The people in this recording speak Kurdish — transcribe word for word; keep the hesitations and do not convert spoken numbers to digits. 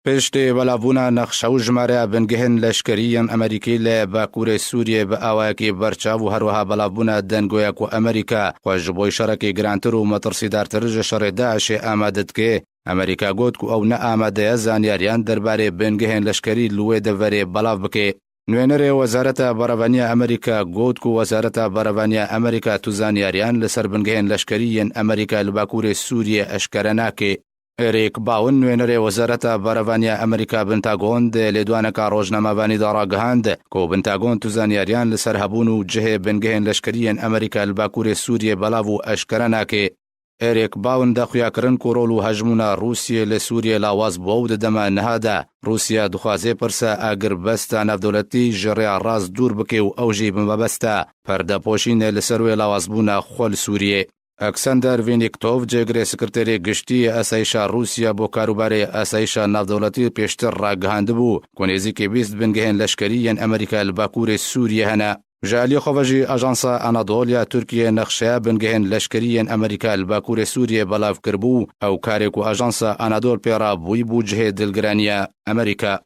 Piştî belavbûna nexşe û jimareya bingehên leşkerî yên Amerîkî li Bakurê Sûriyê bi awayekî berçav û herwiha belavbûna dengoya ku Amerîka xwe ji bo şerekî girantir û metirsîdartir ji şerê DAIŞê amade dike, Amerîka got ku ew ne amade ye zanyariyan derbarê bingehên leşkerî li wê deverê belav bike. Nûnerê Wezareta Berevaniya Amerîka got ku Wezareta Berevaniya Amerîka tu zanyariyan li ser bingehên leşkerî yên Amerîka li Bakurê Sûriyê eşkere nake. Eric Bowen, nûnerê Wezareta Berevaniya Amerîka Pentagon, di lêdwaneka rojnamevanî de ragihand ku Pentagon tu zanyariyan li ser hebûn û cihê bingehên leşkerî yên Amerîka li Bakurê Sûriyê belav û eşkere nake. Eric Bowen de xuya kirin ku rol û hejmûna Rûsiyê li Sûriyê lawaz bû û di dema niha de Rûsya dixwaze pirsa agirbesta navdewletî ji rêya rast dûr bike û ew jî bi mebesta perdepoşînê li ser wê lawazbûna xwe li Sûriyê. Alexander Vînîktov, cêgirê Sekreterê Giştî yê Asayişa Rûsya bo karûbarê asayişa navdewletî, pêştir ragihandibû ku nêzîkî bîst bingehên leşkerî yên Amerîka li Bakurê Sûriyê hene. Ji aliyê xwe ve jî Ajansa Anadol ya Tirkiyê nexşeya bingehên leşkerî yên Amerîka li Bakurê Sûriyê belav kiribû. Ew karê ku Ajansa Anadol pê re bûyî bû cihê dilgiraniya Amerîka.